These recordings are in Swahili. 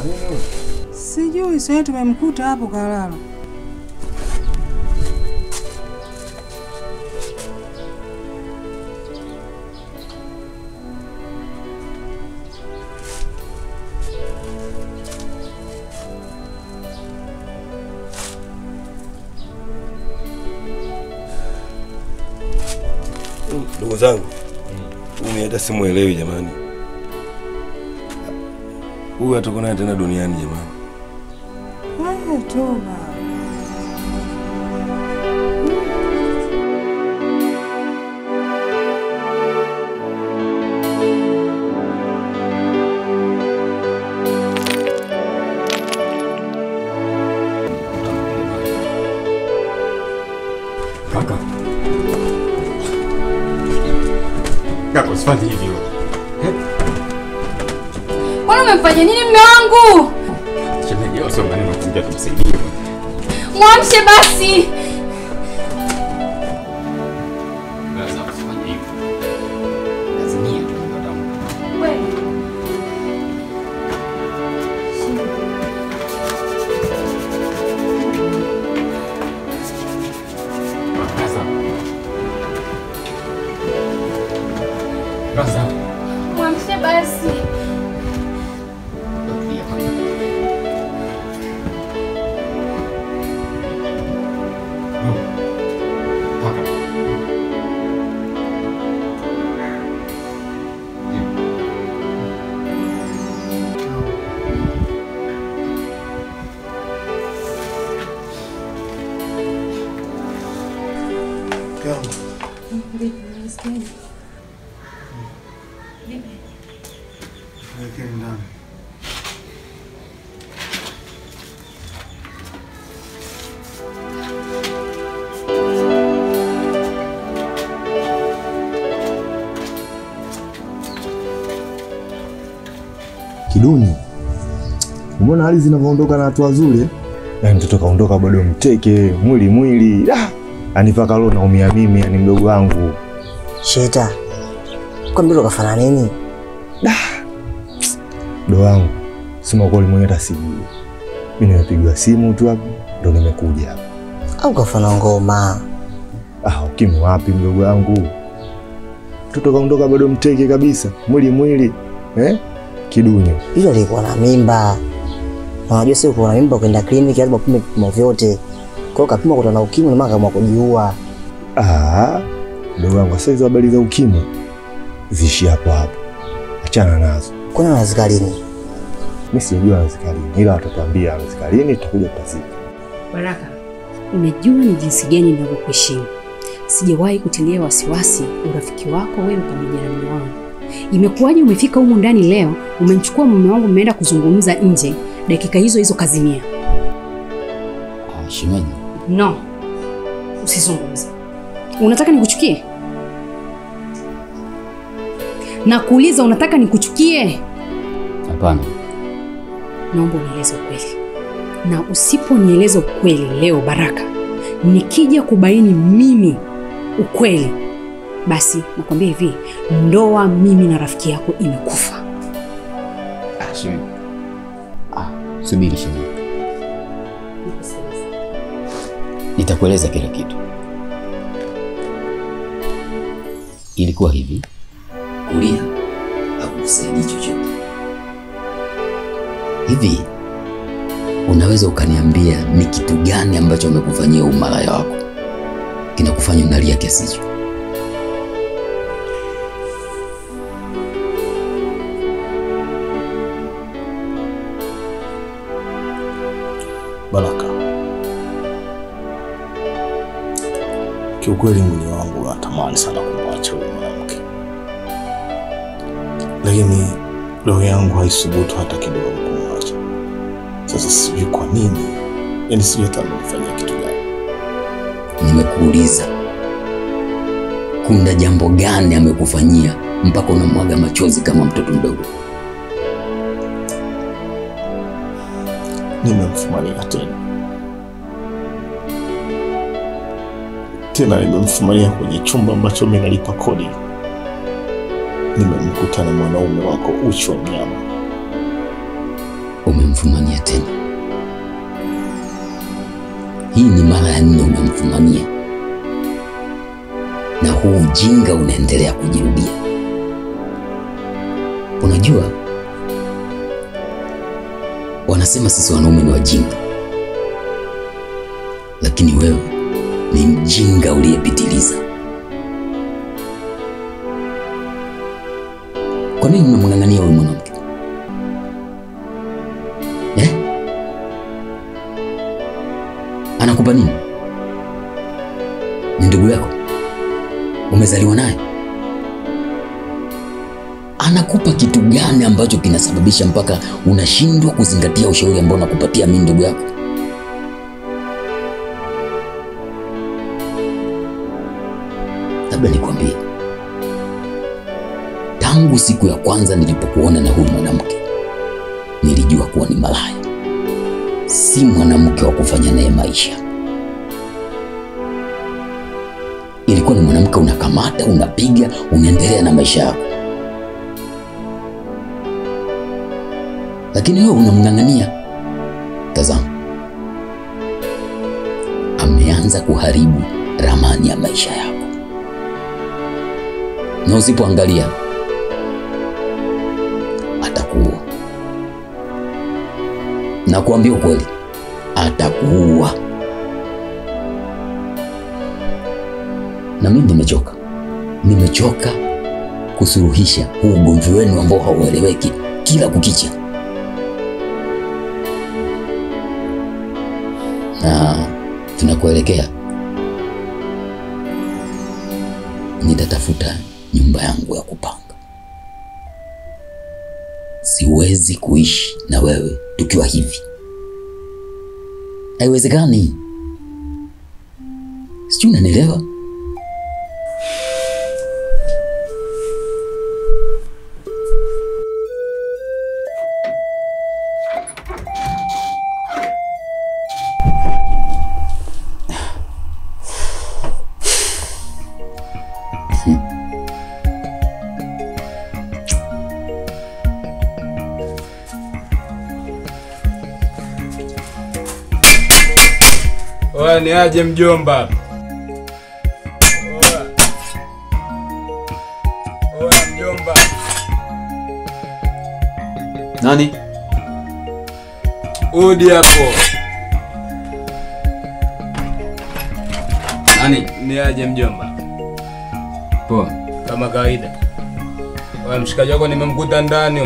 Ana nini huyu? Sijui, sasa tumemkuta hapo kalala. Ndugu zangu, mimi hata simuelewi jamani. Huyu hatakuwa naye tena duniani jamani. Toba. Kaka. Kaka, usifanye hivyo. Mbona umemfanya nini mume wangu? Shemeji, sio maneno kuja tumsaidie. Mwamshe basi. Sasa usifanye hivyo. Lazimia tu damu. Wewe. Sasa. Mwamshe basi. Kiduni, umeona hali zinavyoondoka na watu wazuri? Yaani mtoto kaondoka bado mteke, mwili mwili. Ah, anipaka leo naumia mimi, yani mdogo wangu. Sheta. Kwa mtoto kafanya nini? Ah. Mdogo wangu, sema kweli mwenyewe hata sijui. Mimi nimepigwa simu tu hapo ndo nimekuja hapa. Au kafanya ngoma? Ah, ukimwi wapi mdogo wangu? Mtoto kaondoka bado mteke kabisa, mwili mwili. Eh? Kiduni. Yule alikuwa na mimba. Na unajua sio kuwa na mimba kwenda kliniki lazima upime vipimo vyote. Kwa hiyo kapima kutana ukimwi na mama kujiua. Ah, ndugu wangu sasa hizo habari za ukimwi zishi hapo hapo. Achana nazo. Kuna anazika lini? Mimi sijui anazika lini, ila watatuambia anazika lini tutakuja tutazika. Baraka, unajua ni jinsi gani ninavyokuheshimu. Sijawahi kutilia wasiwasi urafiki wako wewe pamoja na mume wangu. Imekuwaje umefika humu ndani leo, umemchukua mume wangu mmeenda kuzungumza nje, dakika hizo hizo kazimia? Ah, shemeji. No. Usizungumze. Unataka nikuchukie? Nakuuliza, unataka nikuchukie? Hapana. Naomba unieleze ukweli. Na usiponieleza ukweli leo Baraka, nikija kubaini mimi ukweli, basi nakwambia hivi, ndoa mimi na rafiki yako imekufa. Ah, shemeji. Ah, subiri shemeji. Nitakueleza kila kitu. Ilikuwa hivi, kulia hakukusaidii chochote. Hivi unaweza ukaniambia ni kitu gani ambacho amekufanyia umalaya wako kinakufanya unalia kiasi hicho? Baraka, kiukweli mwili wangu unatamani sana kumwacha huyu mwanamke, lakini roho yangu haisubutu hata kidogo kumwacha. Sasa sijui kwa nini, yaani sijui hata amenifanyia kitu gani. Nimekuuliza, kuna jambo gani amekufanyia mpaka unamwaga machozi kama mtoto mdogo? Nimemfumania tena. Tena nimemfumania kwenye chumba ambacho mimi nalipa kodi. Nimemkuta na mwanaume wako uchi wa mnyama. Umemfumania tena. Hii ni mara ya 4 unamfumania. Na huu ujinga unaendelea kujirudia. Unajua, wanasema sisi wanaume ni wajinga. Lakini wewe ni mjinga uliyepitiliza. Kwa nini unamng'ang'ania huyu mwanamke? Eh? Anakupa nini? Ni ndugu yako? Umezaliwa naye? Anakupa kitu gani ambacho kinasababisha mpaka unashindwa kuzingatia ushauri ambao nakupatia mimi ndugu yako? Labda nikwambie, tangu siku ya kwanza nilipokuona na huyu mwanamke, nilijua kuwa ni malaya. Si mwanamke wa kufanya naye maisha. Ilikuwa ni mwanamke unakamata, unapiga, unaendelea na maisha yako. Lakini wewe unamng'ang'ania. Tazama, ameanza kuharibu ramani ya maisha yako. Na usipoangalia atakuua. Nakuambia ukweli, atakuua. Na mimi nimechoka. Nimechoka kusuluhisha huu ugomvi wenu ambao haueleweki kila kukicha. Na tunakuelekea, nitatafuta nyumba yangu ya kupanga. Siwezi kuishi na wewe tukiwa hivi. Haiwezekani. Sijui unanielewa? Oya, ni aje mjomba? Oya. Oya mjomba. Nani? Udi hapo. Nani? Ni aje mjomba? Poa. Kama kawaida. Oya, mshikaji wako nimemkuta ndani.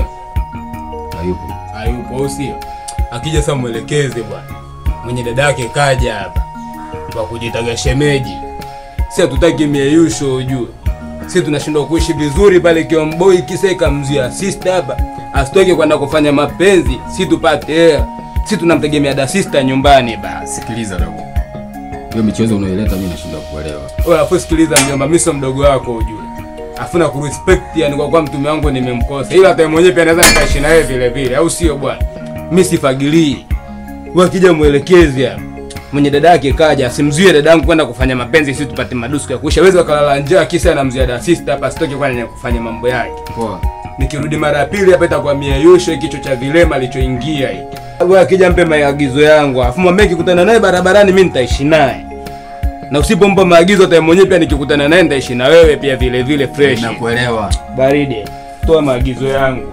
Hayupo. Hayupo au sio? Akija sasa muelekeze bwana. Mwenye dadake kaja hapa kwa kujitaga shemeji. Sisi hatutaki mieyusho ujue. Sisi tunashindwa kuishi vizuri pale Kiomboi kisa ikamzuia sister hapa. Asitoke kwenda kufanya mapenzi, si tupate hela. Sisi tunamtegemea da sister nyumbani basi. Sikiliza dogo. Hiyo michezo unaileta mimi nashindwa kuelewa. Wewe afu sikiliza mjomba, mimi sio mdogo wako ujue. Afu na kurespect yani kwa kuwa mtume wangu nimemkosa. Ila hata mwenyewe pia naweza nikaishi naye vile vile, au sio bwana? Mimi sifagilii. Wewe akija muelekeze hapa. Mwenye dadake kaja, asimzuie dadangu kwenda kufanya mapenzi sisi tupate madusu ya kuisha. Wewe kalala njaa kisa anamzuia da sister hapa asitoke kwenda kufanya mambo yake. Poa. Nikirudi mara ya pili hapa itakuwa mieyusho kichwa cha vilema alichoingia hiki. Wewe akija mpe maagizo yangu. Afu mwambie nikikutana naye barabarani mimi nitaishi naye. Na usipompa maagizo hata mwenyewe pia nikikutana naye nitaishi na wewe pia vile vile fresh. Nakuelewa. Baridi. Toa maagizo yangu.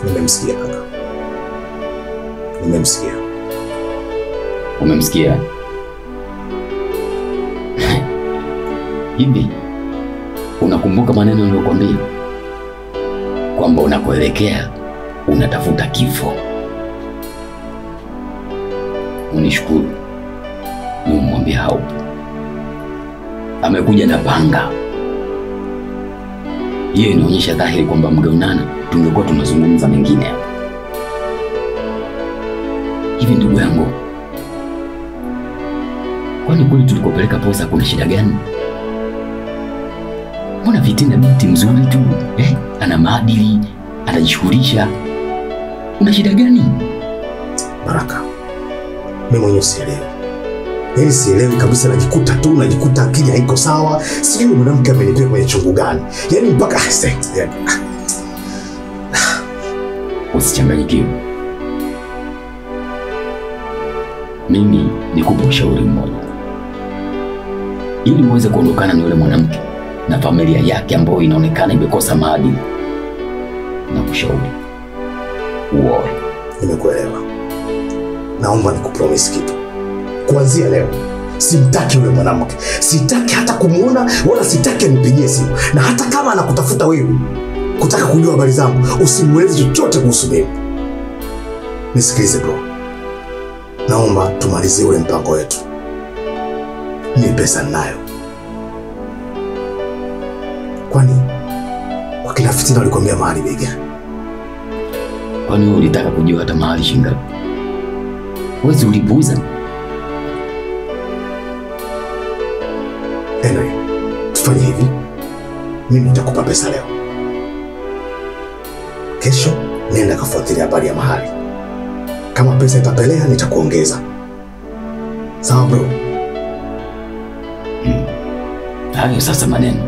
Nimemsikia kaka. Nimemsikia. Umemsikia? Hivi unakumbuka maneno niliyokuambia? Kwamba unakoelekea unatafuta kifo. Unishukuru. Nimemwambia haupo. Amekuja na panga. Hiyo inaonyesha dhahiri kwamba mgeonana tungekuwa tunazungumza mengine hapa. Hivi ndugu yangu, kwani kule tulikopeleka posa kuna shida gani? Mbona Fitina binti mzuri tu, eh? Ana maadili, anajishughulisha. Una shida gani? Baraka, mimi mwenyewe sielewi. Yaani sielewi kabisa, najikuta tu, najikuta akili haiko sawa. Sijui mwanamke amenipeleka kwenye chungu gani. Yaani mpaka yaani usichanganyikiwe. Mimi nikupe ushauri mmoja. Ili uweze kuondokana na yule mwanamke na familia yake ambayo inaonekana imekosa maadili, nakushauri uoe. Nimekuelewa. Naomba nikupromise kitu. Kuanzia leo simtaki yule mwanamke. Sitaki hata kumuona wala sitaki anipigie simu. Na hata kama anakutafuta wewe kutaka kujua habari zangu, usimueleze chochote kuhusu mimi. Nisikilize bro. Naomba tumalizie ule mpango wetu. Mimi pesa ninayo. Kwani kwa kila Fitina walikwambia mahali bei gani? Kwani wewe ulitaka kujua hata mahali shingapi? Wewe ulipuuza. Anyway, tufanye hivi. Mimi nitakupa pesa leo. Kesho nenda kafuatilia habari ya mahali. Kama pesa itapelea nitakuongeza. Sawa bro? Hayo sasa maneno.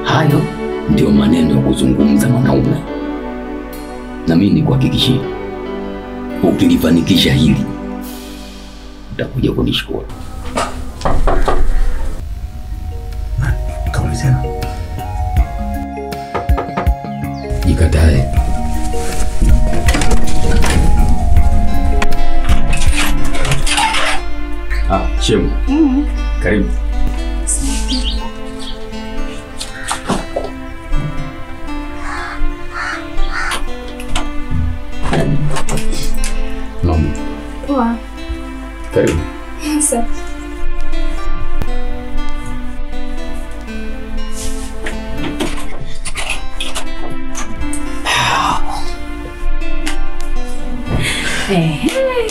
Hayo ndio maneno ya kuzungumza mwanaume. Na mimi nikuhakikishie, ukilifanikisha hili utakuja kunishukuru. Kauli tena. Jikatae. Ah, Shemu. Karibu. Mama. Poa. Karibu. Asante.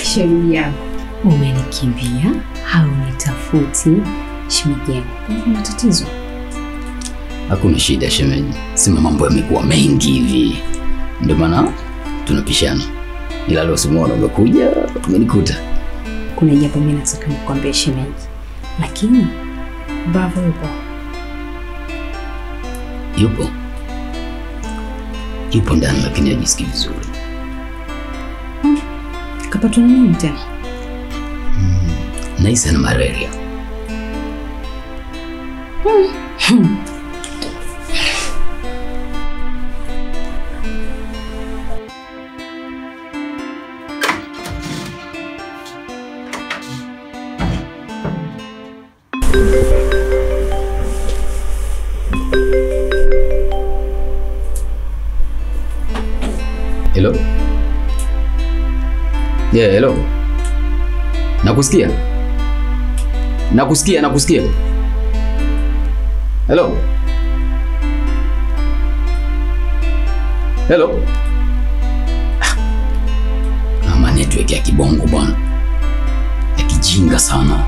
Shemeji yangu, umenikimbia, haunitafuti. Shemeji yangu, kuna tatizo? Hakuna shida shemeji. Sema mambo yamekuwa mengi hivi, ndio maana tunapishana. Ila leo simuona umekuja, umenikuta. Kuna jambo mimi nataka nikwambie shemeji. Lakini Bravo yupo. Yupo. Yupo ndani lakini hajisikii vizuri. Kapatwa nini tena? Nahisi ana malaria. Hello? Yeah, hello. Nakusikia? Nakusikia, nakusikia. Hello? Hello? Ama network ya kibongo bwana. Ya kijinga sana.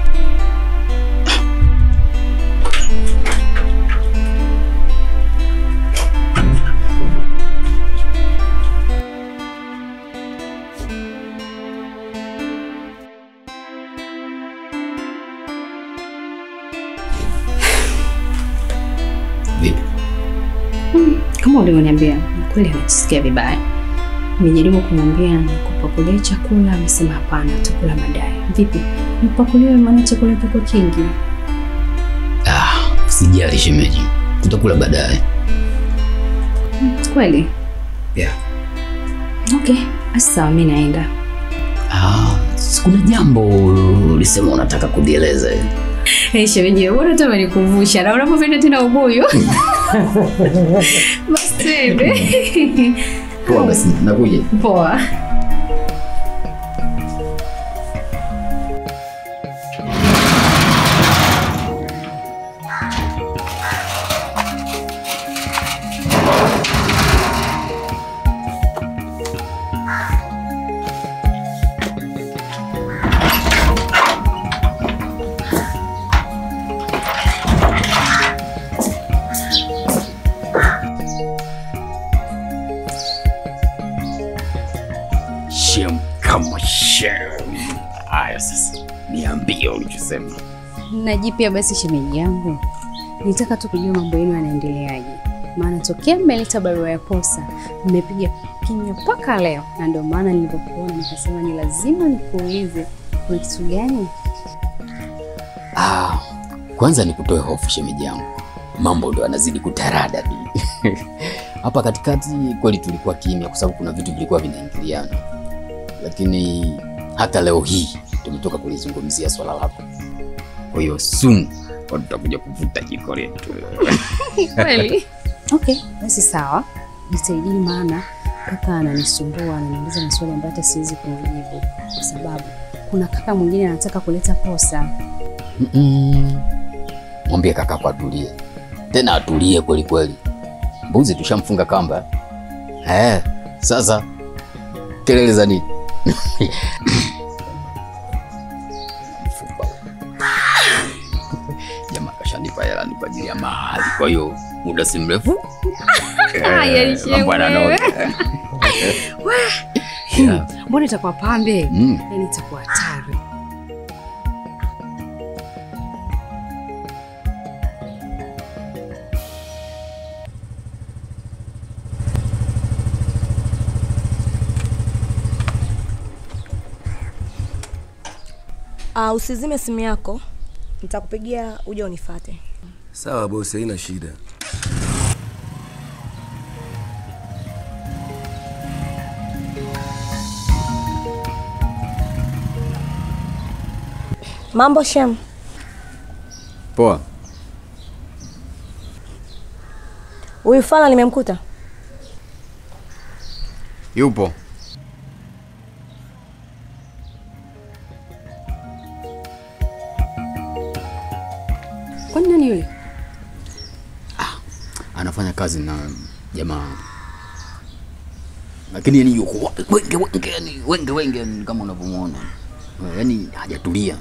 Kama ulivyoniambia, kweli anajisikia vibaya. Nimejaribu kumwambia nikupakulie chakula, amesema hapana, atakula baadaye. Vipi? Nipakulie maana chakula kiko kingi. Ah, usijali shemeji. Tutakula baadaye. Kweli? Yeah. Okay, sasa mimi naenda. Ah, kuna jambo ulisema unataka kudieleza. Hey, shemeji, wewe unataka nikumbusha na unapopenda tena ubuyu. Basi twende. Poa basi, nakuja. Poa. kama shem. Haya sasa, niambie ulichosema. Najipia basi shemeji yangu. Nitaka tu kujua mambo yenu yanaendeleaje. Maana tokea mmeleta barua ya posa, mmepiga kimya mpaka leo. Na ndio maana nilipokuona nikasema ni lazima nikuulize kuna kitu gani? Kwanza nikutoe hofu shemeji yangu. Mambo ndio yanazidi kutarada. Hapa katikati kweli tulikuwa kimya kwa sababu kuna vitu vilikuwa vinaingiliana. Lakini hata leo hii tumetoka kulizungumzia swala lako. Kwa hiyo soon tutakuja kuvuta jiko letu. Kweli? Okay, basi sawa. Jitahidi maana kaka ananisumbua, ananiuliza maswali ambayo hata siwezi kumjibu kwa sababu kuna kaka mwingine anataka kuleta posa. Mwambie kaka kwa atulie. Tena atulie kweli kweli. Mbuzi tushamfunga kamba. Sasa kelele za nini? Mfupa. Jamaa kashanipa hela ni kwa ajili ya mahali. Kwa hiyo muda si mrefu. Mambo yananoga. Mbona itakuwa pambe? Yaani itakuwa hatari. Usizime simu yako. Nitakupigia uje unifuate. Sawa bosi, haina shida. Mambo Shem. Poa. Huyu fala nimemkuta. Yupo. Kwani nani yule? Anafanya kazi na jamaa. Lakini yani yuko wenge wenge, yani wenge wenge kama unavyomuona. Yaani hajatulia.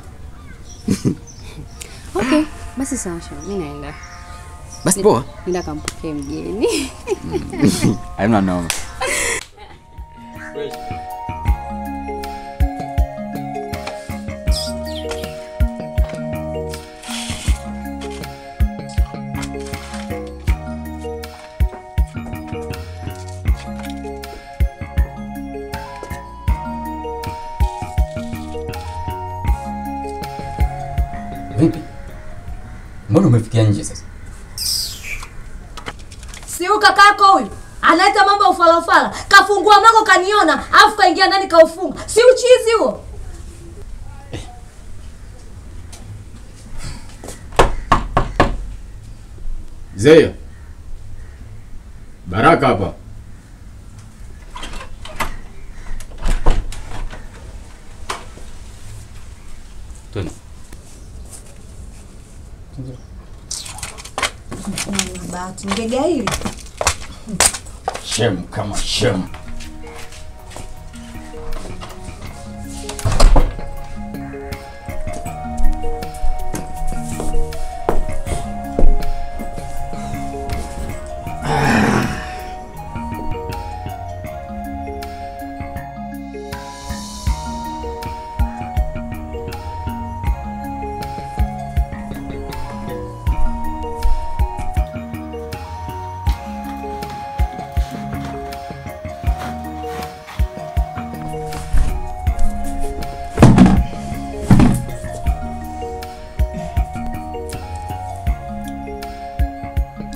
Okay, basi sawa, mimi naenda. Basi poa. Nenda kampokee mgeni. Haina noma. Vipi? Mbona umefikia nje sasa? Si huyu kakako huyu analeta mambo ufala ufala. Kafungua mlango kaniona, afu kaingia ndani kaufunga. Si uchizi huo? Zeya. Baraka hapa. Twende. Bahati ningegaili. Shem kama shem.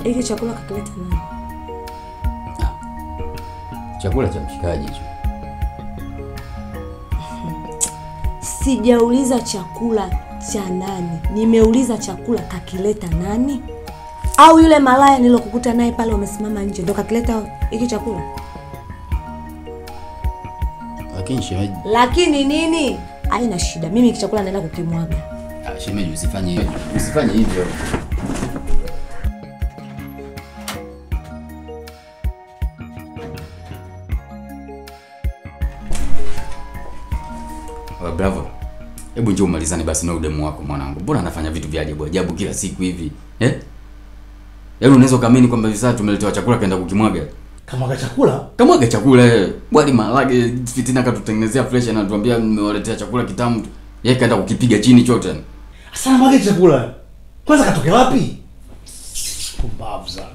Hiki chakula kakileta nani? Chakula cha mshikaji hicho. Sijauliza chakula cha nani. Nimeuliza chakula kakileta nani? Au yule malaya nilokukuta naye pale umesimama nje ndo kakileta hiki chakula? Lakini shemeji. Lakini nini? Haina shida. Mimi hiki chakula naenda kukimwaga. Shemeji usifanye hivyo. Usifanye hivyo. Bravo. Hebu njoo umalizane basi na udemu wako mwanangu. Mbona anafanya vitu vya ajabu ajabu kila siku hivi? Eh? Yaani unaweza kuamini kwamba hivi sasa tumeletewa chakula kaenda kukimwaga? Kamwaga chakula? Kamwaga chakula. Wali maharage fitina katutengenezea fresh, anatuambia nimewaletea chakula kitamu. Yeye kaenda kukipiga chini chote. Sasa mwaga chakula. Kwanza katoke wapi? Pumbavu zake.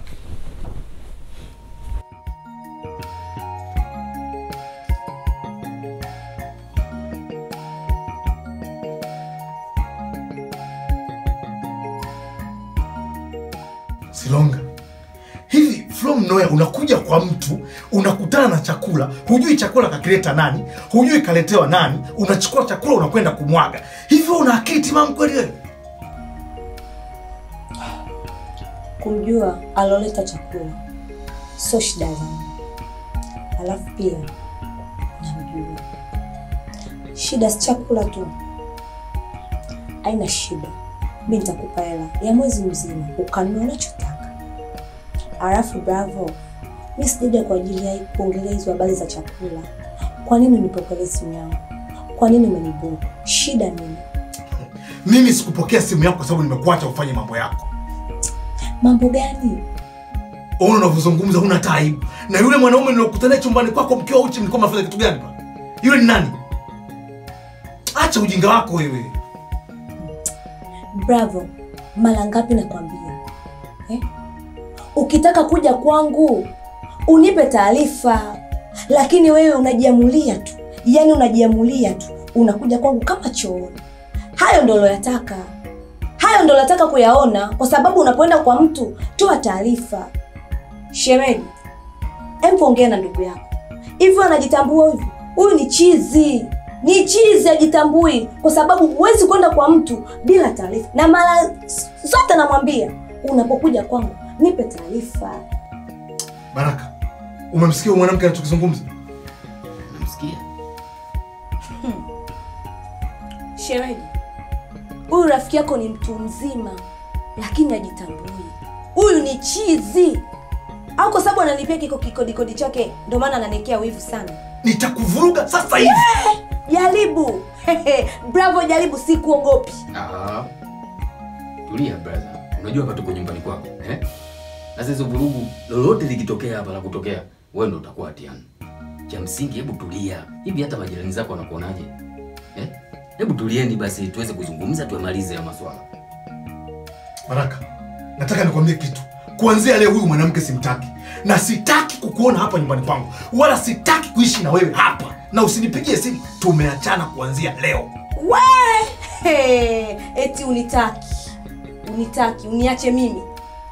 Silonga, hivi from nowhere unakuja kwa mtu, unakutana na chakula, hujui chakula kakileta nani, hujui kaletewa nani, unachukua chakula unakwenda kumwaga. Hivi una akili timamu kweli wewe? Kumjua aloleta chakula sio shida zangu. Alafu pia namjua. Shida si chakula tu. Haina shida. Mimi nitakupa hela ya mwezi mzima ukanunua unachotaka. Alafu Bravo, mimi sijaja kwa ajili ya kuongelea hizo habari za chakula. Kwa nini unipokelee simu yangu? Kwa nini umeniblock? Shida nini? Mimi sikupokea simu yako kwa sababu nimekuacha ufanye mambo yako. Mambo gani? Ona unavyozungumza huna taibu. Na yule mwanaume nilokutana chumbani kwako mkiwa uchi mlikuwa mnafanya kitu gani bwana? Yule ni nani? Acha ujinga wako wewe. Bravo, mara ngapi nakwambia? Ukitaka kuja kwangu unipe taarifa, lakini wewe unajiamulia tu. Yaani unajiamulia tu. Unakuja kwangu kama chooni. Hayo ndio uliyotaka. Hayo ndio nataka kuyaona kwa sababu unapoenda kwa mtu toa taarifa. Shemeji, hebu ongea na ndugu yako. Hivyo anajitambua hivi? Huyu ni chizi. Ni chizi ajitambui kwa sababu huwezi kwenda kwa mtu bila taarifa. Na mara zote namwambia unapokuja kwangu nipe taarifa. Baraka, umemsikia mwanamke anachokizungumza? Namsikia. Shemeji, huyu rafiki yako ni mtu mzima lakini hajitambui. Huyu ni chizi. Au kwa sababu ananipia kikodi chake ndio maana ananikia wivu sana. Nitakuvuruga sasa hivi. Jaribu. Bravo, jaribu, sikuogopi. Tulia brother. Unajua hapa tuko nyumbani kwako, eh? Sasa hizo vurugu lolote likitokea hapa la kutokea, wewe ndio utakuwa hatiani. Cha msingi hebu tulia. Hivi hata majirani zako wanakuonaje? Eh? Hebu tulieni basi tuweze kuzungumza tuamalize ya maswala. Baraka, nataka nikwambie kitu. Kuanzia leo huyu mwanamke simtaki. Na sitaki kukuona hapa nyumbani kwangu. Wala sitaki kuishi na wewe hapa. Na usinipigie simu. Tumeachana kuanzia leo. We! Eti unitaki. Unitaki, uniache mimi.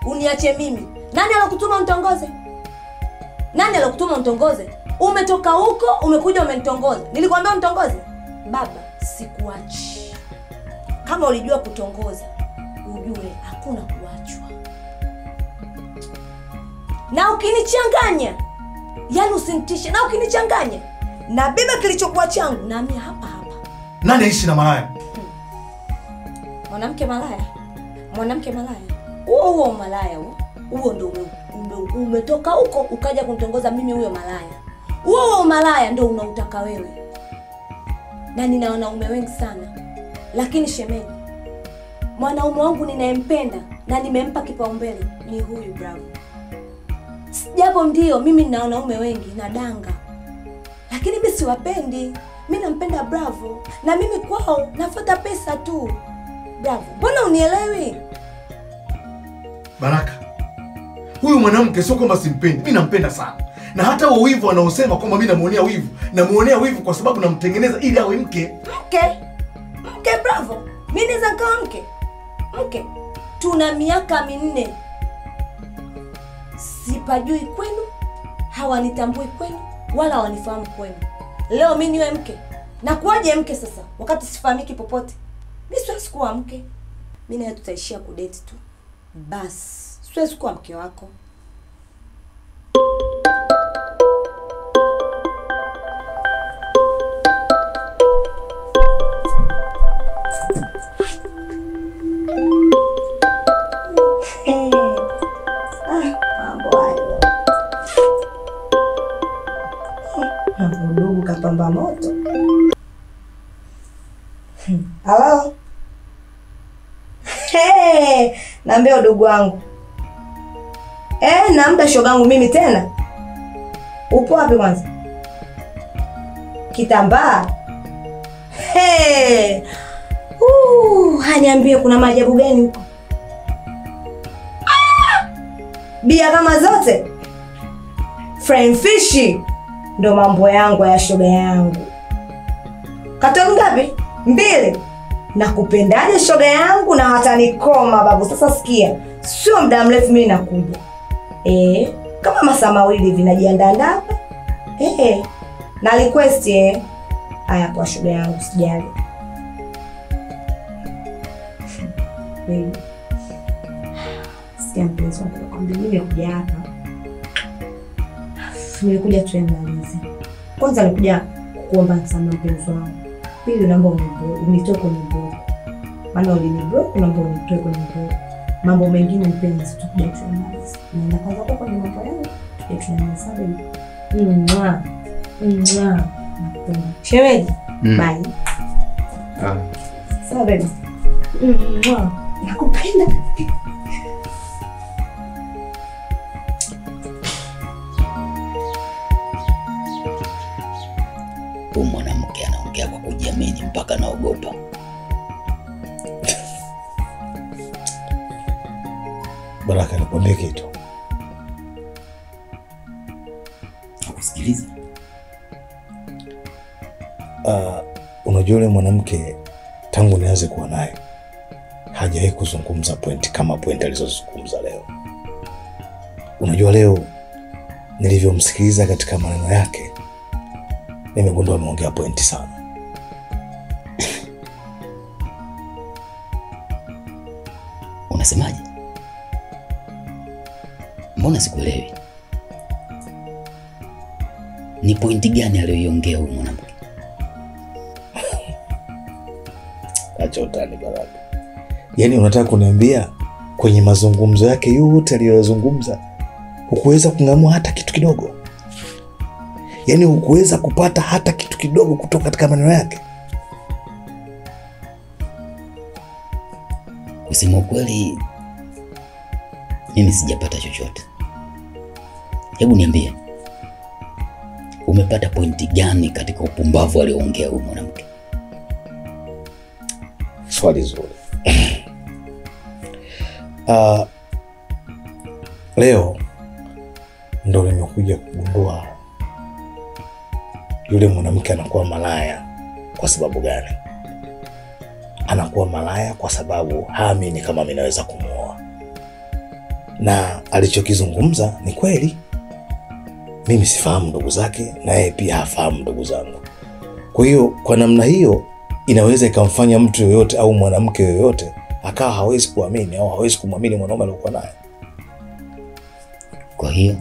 Uniache mimi. Nani alokutuma unitongoze? Nani alokutuma unitongoze? Umetoka huko, umekuja umenitongoza. Nilikwambia unitongoze? Baba, sikuachi. Kama ulijua kutongoza, ujue hakuna kuachwa. Na ukinichanganya, yaani usinitishe, na ukinichanganya, na beba kilichokuwa changu na mimi hapa hapa. Nani aishi na malaya? Mwanamke malaya. Mwanamke malaya. Huo malaya huo. Huo ndio umetoka huko ukaja kunitongoza mimi huyo malaya. Huo malaya ndio unautaka wewe. Na nina wanaume wengi sana. Lakini shemeji, mwanaume wangu ninayempenda na nimempa kipaumbele ni huyu Bravo. Japo ndio mimi nina wanaume wengi na danga, lakini mimi siwapendi. Mimi nampenda Bravo na mimi kwao nafuata pesa tu. Bravo, mbona unielewi? Baraka, huyu mwanamke sio kwamba simpendi, mimi nampenda sana. Na hata huo wivu anaosema kwamba mimi namuonea wivu, namuonea wivu kwa sababu namtengeneza ili awe mke. Mke? Mke Bravo? Mimi naweza nikawa mke? Mke? Tuna miaka 4. Sipajui kwenu, hawanitambui kwenu, wala hawanifahamu kwenu. Leo mimi niwe mke? Na kuwaje mke sasa wakati sifahamiki popote? Mimi siwezi kuwa mke. Mimi naye tutaishia kudate tu. Bas, siwezi kuwa mke wako. Mambo hayo. Ndugu kapamba moto. Hello. Hey, naambia udugu wangu. Na muda shogangu mimi tena. Upo wapi kwanza? Kitambaa? Hey! Haniambie kuna maajabu gani huko? Ah! Bia kama zote? Friendfish ndo mambo yangu ya shoga yangu. Katoni ngapi? 2. Nakupendaje shoga yangu na hatanikoma babu. Sasa sikia, sio muda mrefu mimi nakuja. Kama masaa mawili hivi najiandaa hapa. Na request Haya kwa shoga yangu sijali. Baby. Sikia mpenzi wangu, nakwambia mimi nimekuja hapa. Nimekuja tuyamalize. Kwanza nilikuja kukuomba msamaha mpenzi wangu. Pili naomba unitoe kwenye block. Maana uliniblock, naomba unitoe kwenye block. Mambo mengine mpenzi tutakuja tuyamalize. Naenda kwanza kwa kwenye mambo yangu, tutakuja tuyamalize baby. Mwah. Mwah. Shemeji. Bye. Sawa baby. Mwah. Nakupenda. Huyu mwanamke anaongea kwa kujiamini mpaka naogopa. Baraka, nikwambie kitu. Nakusikiliza. Unajua yule mwanamke tangu nianze kuwa naye hajawahi kuzungumza point kama point alizozungumza leo. Unajua leo nilivyomsikiliza katika maneno yake nimegundua ameongea pointi sana. Unasemaje? Mbona sikuelewi? Ni pointi gani aliyoiongea huyu mwanamke? Acha utani Baraka. Yaani unataka kuniambia kwenye mazungumzo yake yote aliyozungumza hukuweza kungamua hata kitu kidogo? Yaani hukuweza kupata hata kitu kidogo kutoka katika maneno yake? Kusema ukweli mimi sijapata chochote. Hebu niambie, umepata pointi gani katika upumbavu alioongea huyu mwanamke? Swali zuri. Leo ndo nimekuja kugundua yule mwanamke anakuwa malaya kwa sababu gani? Anakuwa malaya kwa sababu haamini kama mimi naweza kumuoa. Na alichokizungumza ni kweli. Mimi sifahamu ndugu zake na yeye pia hafahamu ndugu zangu. Kwa hiyo kwa namna hiyo inaweza ikamfanya mtu yoyote au mwanamke yoyote akawa hawezi kuamini au hawezi kumwamini mwanaume aliyokuwa naye. Kwa hiyo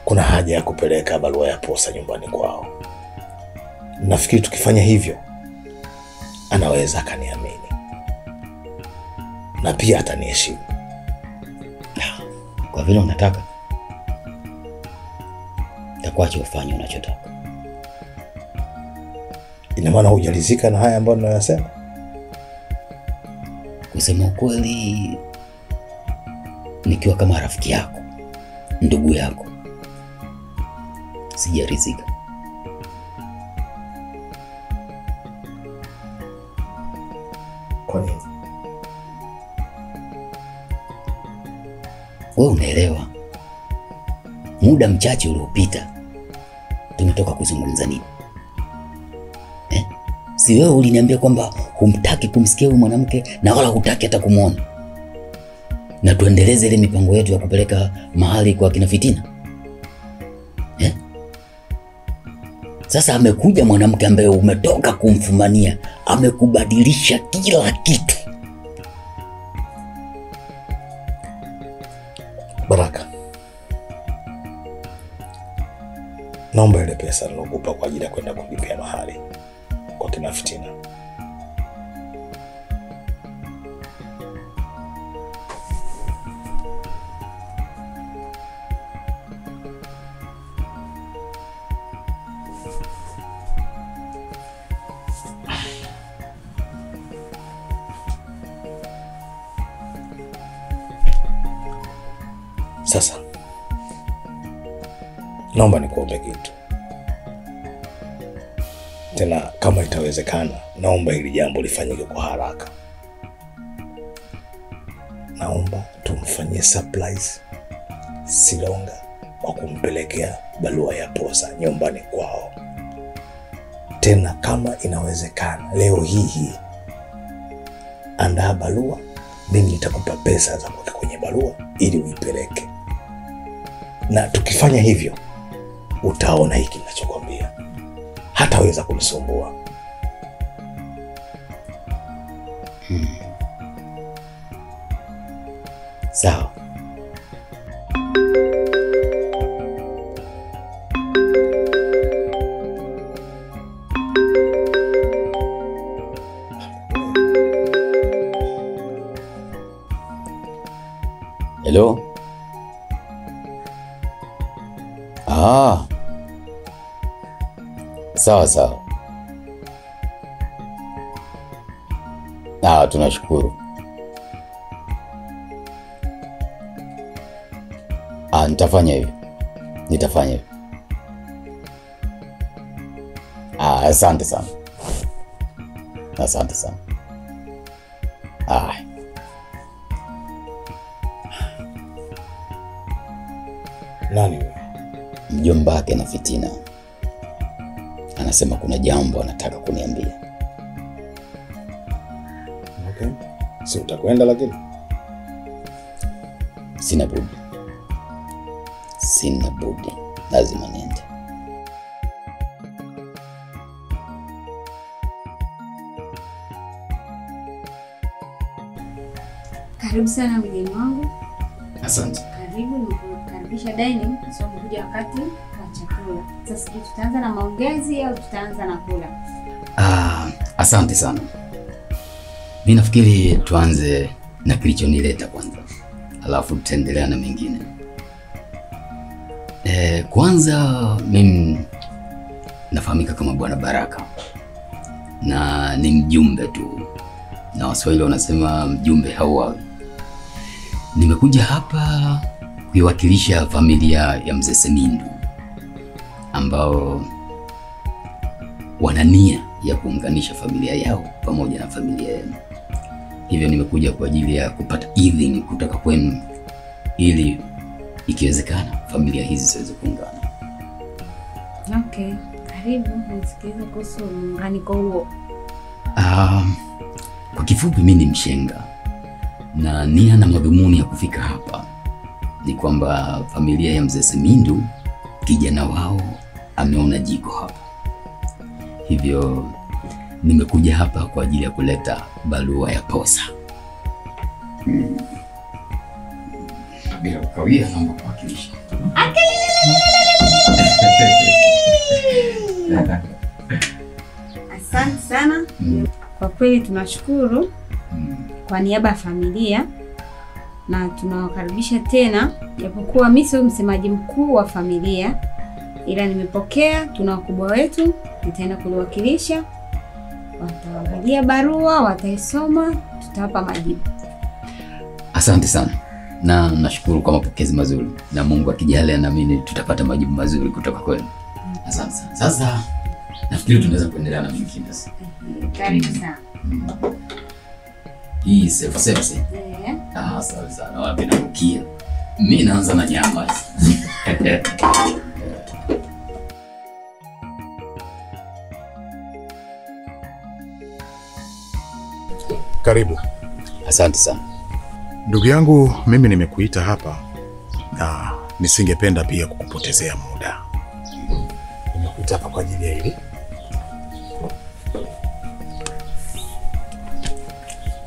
kuna haja ya kupeleka barua ya posa nyumbani kwao. Nafikiri tukifanya hivyo anaweza akaniamini na pia ataniheshimu. Kwa vile unataka, nitakuacha ufanye unachotaka. Ina maana hujalizika na haya ambayo ninayosema? Kusema ukweli, nikiwa kama rafiki yako, ndugu yako, sijaridhika. Kwa nini? Wewe unaelewa, muda mchache uliopita tumetoka kuzungumza nini? Si wewe uliniambia kwamba humtaki kumsikia huyu mwanamke na wala hutaki hata kumuona, na tuendeleze ile mipango yetu ya kupeleka mahali kwa kina Fitina? Sasa amekuja mwanamke ambaye umetoka kumfumania, amekubadilisha kila kitu. Baraka, naomba ile pesa nilokupa kwa ajili ya kwenda kulipia mahali kwa kina Fitina. Sasa naomba nikuombe kitu. Tena kama itawezekana, naomba hili jambo lifanyike kwa haraka. Naomba tumfanyie surprise Silonga kwa kumpelekea barua ya posa nyumbani kwao. Tena kama inawezekana leo hii andaa barua, mimi nitakupa pesa za kuweka kwenye barua ili uipeleke. Na tukifanya hivyo utaona hiki ninachokuambia, hataweza kumsumbua. Sawa. Hello? Ah. Sawa sawa. Ah, tunashukuru. Ah, nitafanya hivyo. Nitafanya hivyo. Ah, asante sana. Asante sana. Ah. Nani wewe? Mjomba wake na Fitina. Anasema kuna jambo anataka kuniambia. Okay. Si utakwenda lakini? Sina budi. Sina budi. Lazima niende. Karibu sana mgeni wangu. Asante. Karibu, nimekukaribisha dining, sio umekuja wakati wa chakula. Sasa sijui tutaanza na maongezi au tutaanza na kula. Asante sana. Mimi nafikiri tuanze na kilichonileta kwanza, alafu tutaendelea na mengine. Kwanza mimi nafahamika kama Bwana Baraka na ni mjumbe tu, na Waswahili wanasema mjumbe hauawi. Nimekuja hapa kuiwakilisha familia ya Mzee Semindu ambao wana nia ya kuunganisha familia yao pamoja na familia yenu. Hivyo nimekuja kwa ajili ya kupata idhini kutoka kwenu ili ikiwezekana familia hizi ziweze kuungana. Okay, karibu nisikilize kuhusu muunganiko huo. Kwa kifupi mimi ni mshenga, na nia na madhumuni ya kufika hapa ni kwamba familia ya Mzee Semindu kijana wao ameona jiko hapa. Hivyo nimekuja hapa kwa ajili ya kuleta barua ya posa. Bila kukawia, naomba kuwakilisha. Asante sana. Kwa kweli tunashukuru kwa niaba ya familia na tunawakaribisha tena, japokuwa mimi sio msemaji mkuu wa familia, ila nimepokea, tuna wakubwa wetu, nitaenda kuliwakilisha. Wataangalia barua, wataisoma, tutawapa majibu. Asante sana. Na nashukuru kwa mapokezi mazuri, na Mungu akijalia na mimi tutapata majibu mazuri kutoka kwenu. Asante sana. Sasa nafikiri tunaweza kuendelea na mengine sasa. Karibu sana. Hii self service. Ah, sawa sana. Wapi narukia? Mimi naanza na nyama. Karibu. Asante sana. Ndugu yangu, mimi nimekuita hapa na nisingependa pia kukupotezea muda. Nimekuita hapa kwa ajili ya hili.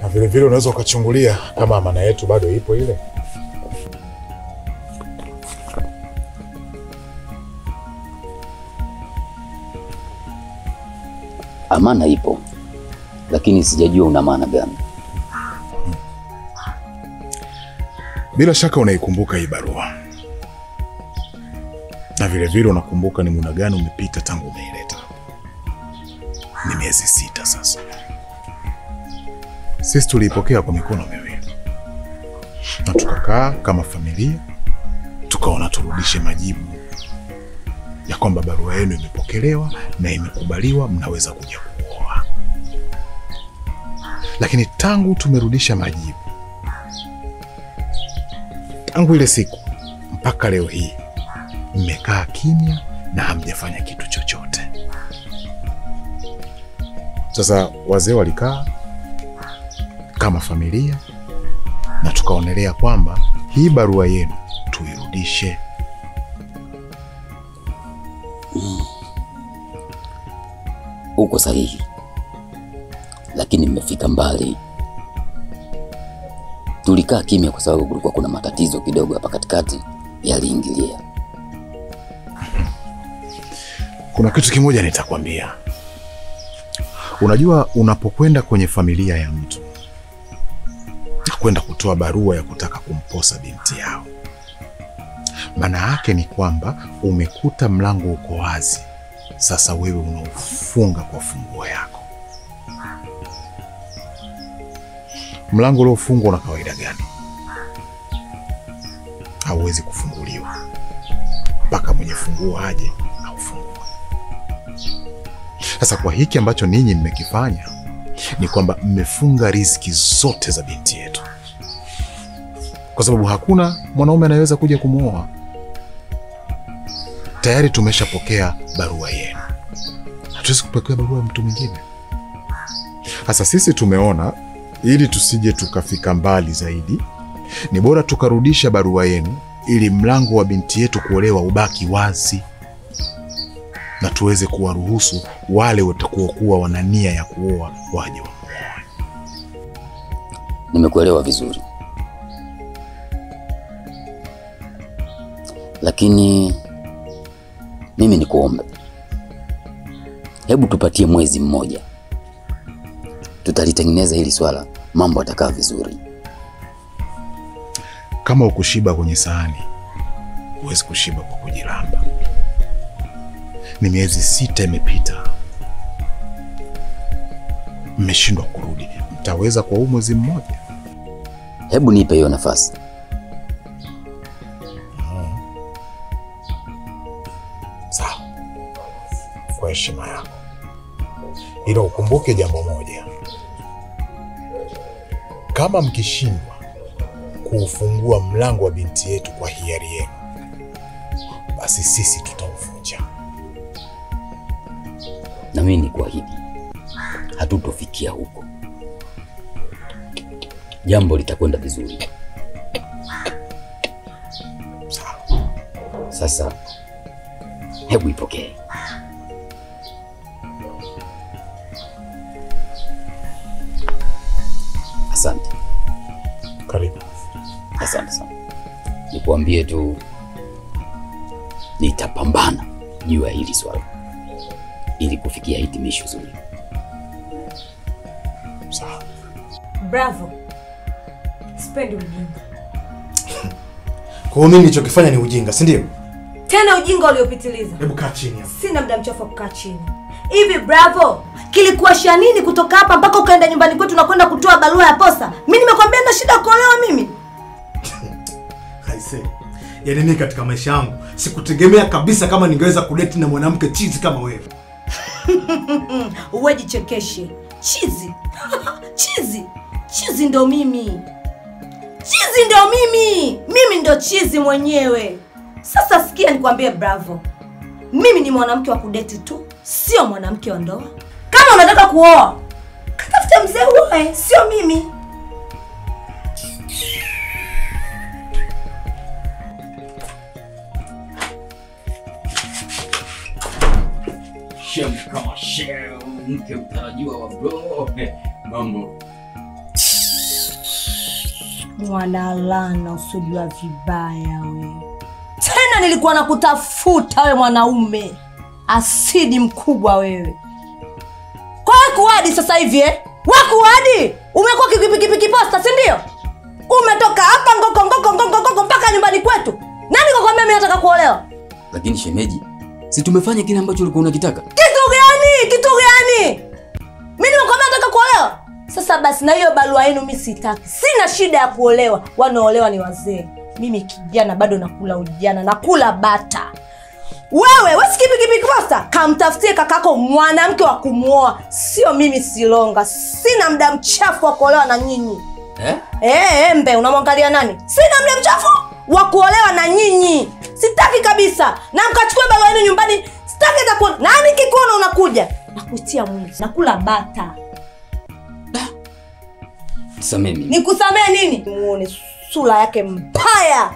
Na vile vile unaweza ukachungulia kama amana yetu bado ipo ile. Amana ipo, lakini sijajua una maana gani. Bila shaka unaikumbuka hii barua. Na vile vile unakumbuka ni muda gani umepita tangu umeileta. Ni miezi 6 sasa. Sisi tuliipokea kwa mikono miwili. Na tukakaa kama familia, Tukaona turudishe majibu ya kwamba barua yenu imepokelewa na imekubaliwa, mnaweza kuja kuoa. Lakini tangu tumerudisha majibu, tangu ile siku mpaka leo hii, mmekaa kimya na hamjafanya kitu chochote. Sasa wazee walikaa kama familia na tukaonelea kwamba hii barua yenu tuirudishe. Uko sahihi, lakini mmefika mbali. Tulikaa kimya kwa sababu kulikuwa kuna matatizo kidogo hapa katikati yaliingilia. Kuna kitu kimoja nitakwambia. Unajua, unapokwenda kwenye familia ya mtu na kwenda kutoa barua ya kutaka kumposa binti yao, maana yake ni kwamba umekuta mlango uko wazi. Sasa wewe unaufunga kwa funguo yako. Mlango uliofungwa una kawaida gani? Hauwezi kufunguliwa mpaka mwenye funguo aje aufungue. Sasa kwa hiki ambacho ninyi mmekifanya ni kwamba mmefunga riziki zote za binti yetu, kwa sababu hakuna mwanaume anayeweza kuja kumuoa. Tayari tumeshapokea barua yenu, hatuwezi kupokea barua ya mtu mwingine. Sasa sisi tumeona ili tusije tukafika mbali zaidi, ni bora tukarudisha barua yenu ili mlango wa binti yetu kuolewa ubaki wazi, na tuweze kuwaruhusu wale watakuwa wana nia ya kuoa waje wamuoe. Nimekuelewa vizuri, lakini mimi nikuombe, hebu tupatie mwezi mmoja, tutalitengeneza hili swala, mambo yatakaa vizuri. Kama ukushiba kwenye sahani, huwezi kushiba kwa kujilamba. Ni miezi 6 imepita, mmeshindwa kurudi. Mtaweza kwa huu mwezi mmoja? Hebu nipe hiyo nafasi. Sawa, kwa heshima yako, ila ukumbuke jambo moja: kama mkishindwa kuufungua mlango wa binti yetu kwa hiari yenu, basi sisi tutauvunja. Na mimi nikuahidi, hatutofikia huko. Jambo litakwenda vizuri. Sawa. Sasa hebu ipokee. Asante. Karibu. Asante sana. Nikuambie tu, nitapambana juu ya hili swala ili kufikia hitimisho zuri. Sawa. Bravo. Sipendi ujinga. Kwa hiyo mimi nilichokifanya ni ujinga, si ndio? Tena ujinga uliopitiliza. Hebu kaa chini hapo. Sina muda mchafu wa kukaa chini. Hivi Bravo, kilikuwasha nini kutoka hapa mpaka ukaenda nyumbani kwetu na kwenda kutoa barua ya posa? Mimi nimekwambia nina shida kuolewa mimi. Aisee. Yaani mimi katika maisha yangu sikutegemea kabisa kama ningeweza kudate na mwanamke chizi kama wewe. Uwe jichekeshe. Chizi. Chizi. Chizi ndo mimi. Chizi ndo mimi. Mimi ndo chizi mwenyewe. Sasa sikia nikwambie Bravo. Mimi ni mwanamke wa kudeti tu, sio mwanamke wa ndoa. Kama unataka kuoa, katafute mzee uoe, sio mimi. Shem kama shem, mke mtarajiwa wa bro. Mambo. Mwanalana usijua vibaya we. Tena nilikuwa nakutafuta we mwanaume. Asidi mkubwa wewe. Kwa wakuadi sasa hivi eh? Wakuadi? Umekuwa kipikipiki posta, si ndio? Umetoka hapa ngoko ngoko ngoko ngoko mpaka nyumbani kwetu. Nani kakwambia mimi nataka kuolewa? Lakini shemeji, si tumefanya kile ambacho ulikuwa unakitaka? Kitu gani? Kitu gani? Mimi nimekwambia nataka kuolewa. Sasa basi na hiyo barua yenu mimi sitaki. Sina shida ya kuolewa. Wanaolewa ni wazee. Mimi kijana bado nakula ujana, nakula bata. Wewe, wewe kipi kosa? Kamtafutie kakako mwanamke wa kumuoa. Sio mimi Silonga. Sina muda mchafu wa kuolewa na nyinyi. Eh? Embe, unamwangalia nani? Sina muda mchafu wa kuolewa na nyinyi. Sitaki kabisa. Na mkachukue barua yenu nyumbani. Sitaki hata kuona. Nani kikuona unakuja? Nakutia mwili. Nakula bata. Nisamee mimi. Nikusamee nini? Muone sura yake mbaya.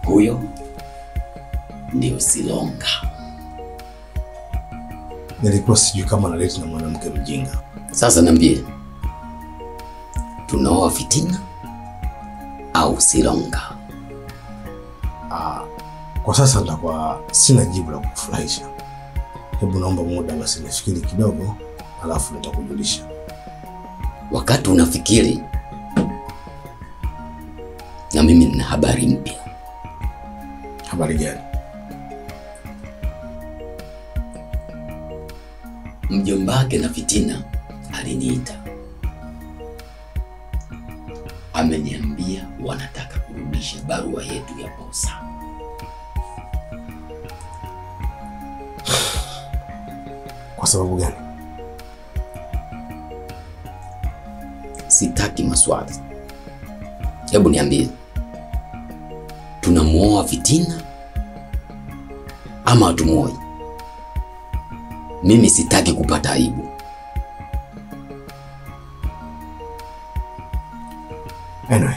Huyo ndio Silonga. Nilikuwa sijui kama naleti na mwanamke mjinga. Sasa niambie, tunaoa Fitina au Silonga? Kwa sasa nitakuwa sina jibu la kukufurahisha. Hebu naomba muda basi nifikiri kidogo, alafu nitakujulisha. Wakati unafikiri, na mimi nina habari mpya. Habari gani? Mjomba wake na Fitina aliniita. Ameniambia wanataka kurudisha barua yetu ya posa. Kwa sababu gani? Sitaki maswali. Hebu niambie, tunamuoa Fitina ama hatumuoi? Mimi sitaki kupata aibu. Anyway,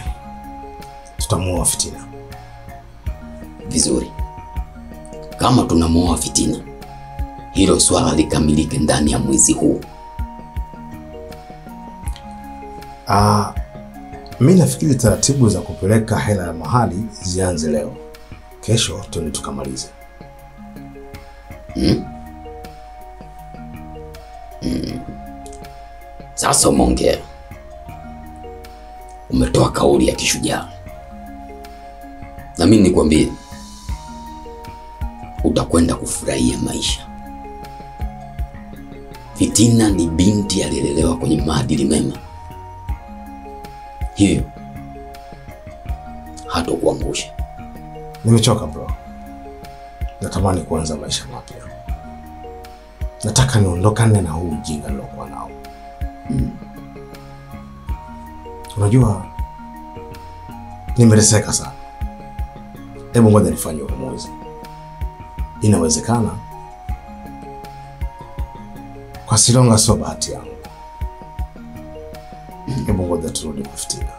tutamuoa Fitina. Vizuri. Kama tunamuoa Fitina, hilo swala likamilike ndani ya mwezi huu. Mimi nafikiri taratibu za kupeleka hela ya mahali zianze leo. Kesho tuende tukamalize. Sasa umeongea. Umetoa kauli ya kishujaa. Na mimi nikwambie, utakwenda kufurahia maisha. Fitina ni binti aliyelelewa kwenye maadili mema. Hiyo hatokuangusha. Nimechoka bro. Natamani kuanza maisha mapya. Nataka niondokane na huu ujinga nilokuwa nao. Unajua nimereseka sana. Hebu ngoja nifanye uamuzi. Inawezekana kwa Silonga sio bahati yangu. Hebu ngoja turudi kwa Fitina.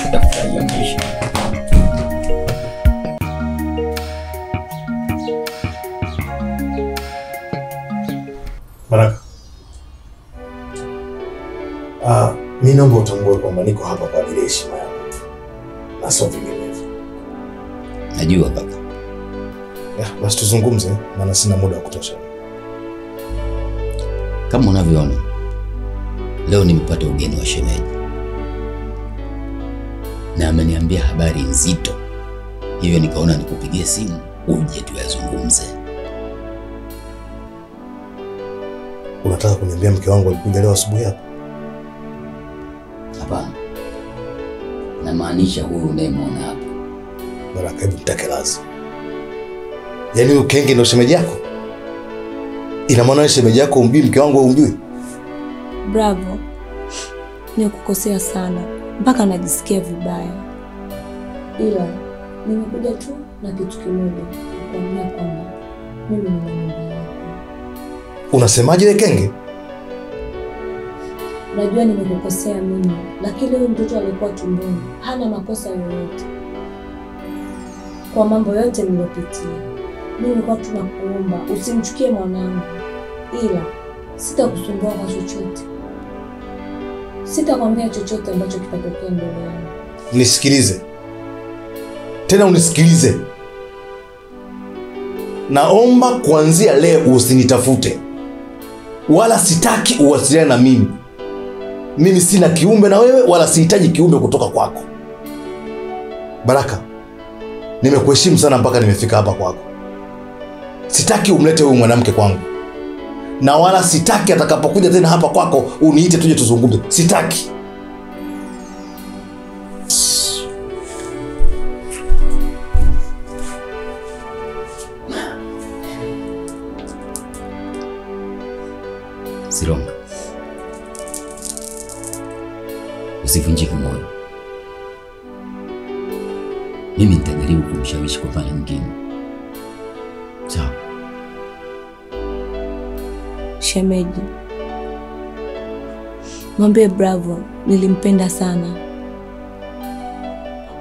Utafurahia maisha. Baraka. Mimi naomba utambue kwamba niko hapa kwa ajili ya heshima yako na sio vinginevyo. Najua kaka. Basi tuzungumze, maana sina muda wa kutosha. Kama unavyoona, leo nimepata ugeni wa shemeji. Na ameniambia habari nzito. Hivyo nikaona nikupigie simu uje tuyazungumze. Unataka kuniambia mke wangu alikuja leo asubuhi hapa? Hapana. Namaanisha huyu unayemwona hapa. Baraka, hebu mtake lazi. Yaani huyu kenge ndio shemeji yako? Ina maana shemeji yako umjui mke wangu au umjui? Bravo. Nimekukosea sana mpaka najisikia vibaya. Ila nimekuja tu na kitu kimoja, kukuambia kwamba mimi nina mimba yako. Unasemaje wewe kenge? Najua nimekukosea mimi, lakini huyu mtoto alikuwa tumboni, hana makosa yoyote. Kwa mambo yote niliyopitia, mimi nilikuwa tunakuomba usimchukie mwanangu, ila sitakusumbua kwa chochote. Sitakwambia chochote ambacho kitatokea mbele yangu. Nisikilize. Tena unisikilize. Naomba kuanzia leo usinitafute. Wala sitaki uwasiliane na mimi. Mimi sina kiumbe na wewe, wala sihitaji kiumbe kutoka kwako. Baraka, nimekuheshimu sana mpaka nimefika hapa kwako. Sitaki umlete huyu mwanamke kwangu. Na wala sitaki atakapokuja tena hapa kwako uniite tuje tuzungumze. Sitaki. Silonga, usivunjike moyo. Mimi nitajaribu kumshawishi kwa mara nyingine. Sawa. Shemeji, mwambie Bravo nilimpenda sana.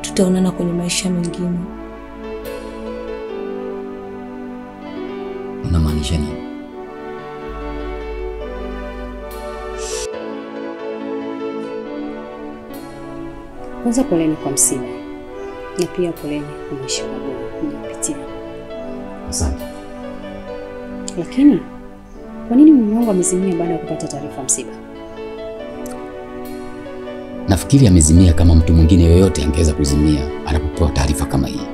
Tutaonana kwenye maisha mengine. Unamaanisha nini? Kwanza poleni kwa msiba na pia poleni kwa maisha magumu mnayopitia. Asante. Lakini kwa nini mume wangu amezimia baada ya kupata taarifa msiba? Nafikiri amezimia kama mtu mwingine yoyote angeweza kuzimia anapopewa taarifa kama hii.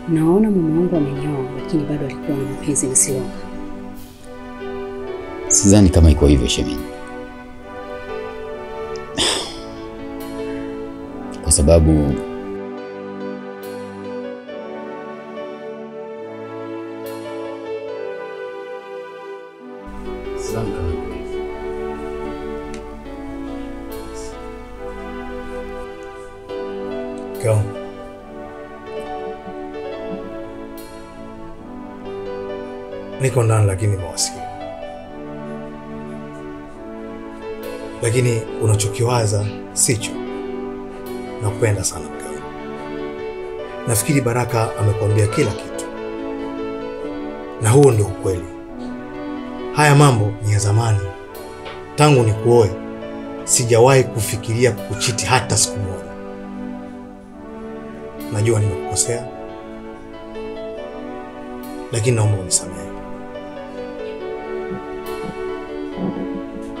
Naona mume wangu amenyoa, lakini bado alikuwa na mapenzi na Silonga. Sidhani kama iko hivyo shemeji. Kwa sababu sidhani kama iko hivyo. Go. Niko ndani lakini mawasiliano. Lakini unachokiwaza sicho. Nakupenda sana mke wangu. Nafikiri Baraka amekuambia kila kitu. Na huo ndio ukweli. Haya mambo ni ya zamani. Tangu nikuoe sijawahi kufikiria kukuchiti hata siku moja. Najua nimekukosea, lakini naomba unisamehe.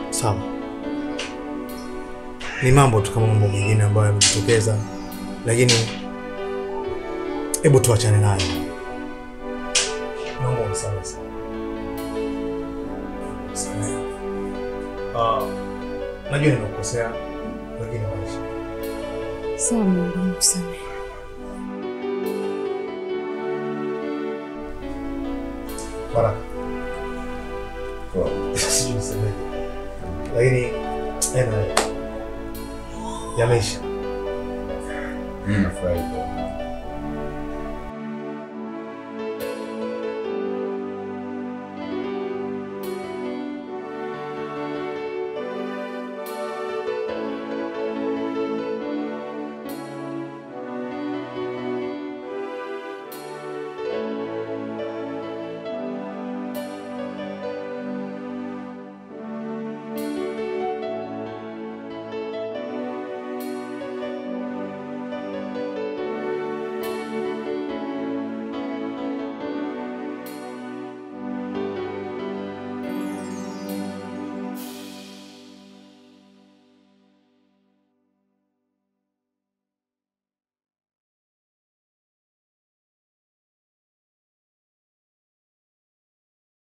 Sawa. Ni mambo tu kama mambo mengine ambayo yamejitokeza, lakini hebu tuachane nayo. Naomba unisamehe sana. Unisamehe. Najua nimekukosea, lakini maisha. Sawa, Mungu nikusamehe. Baraka. Sijui nisemeje. Lakini anyway, yameisha. Mimi nafurahi kwa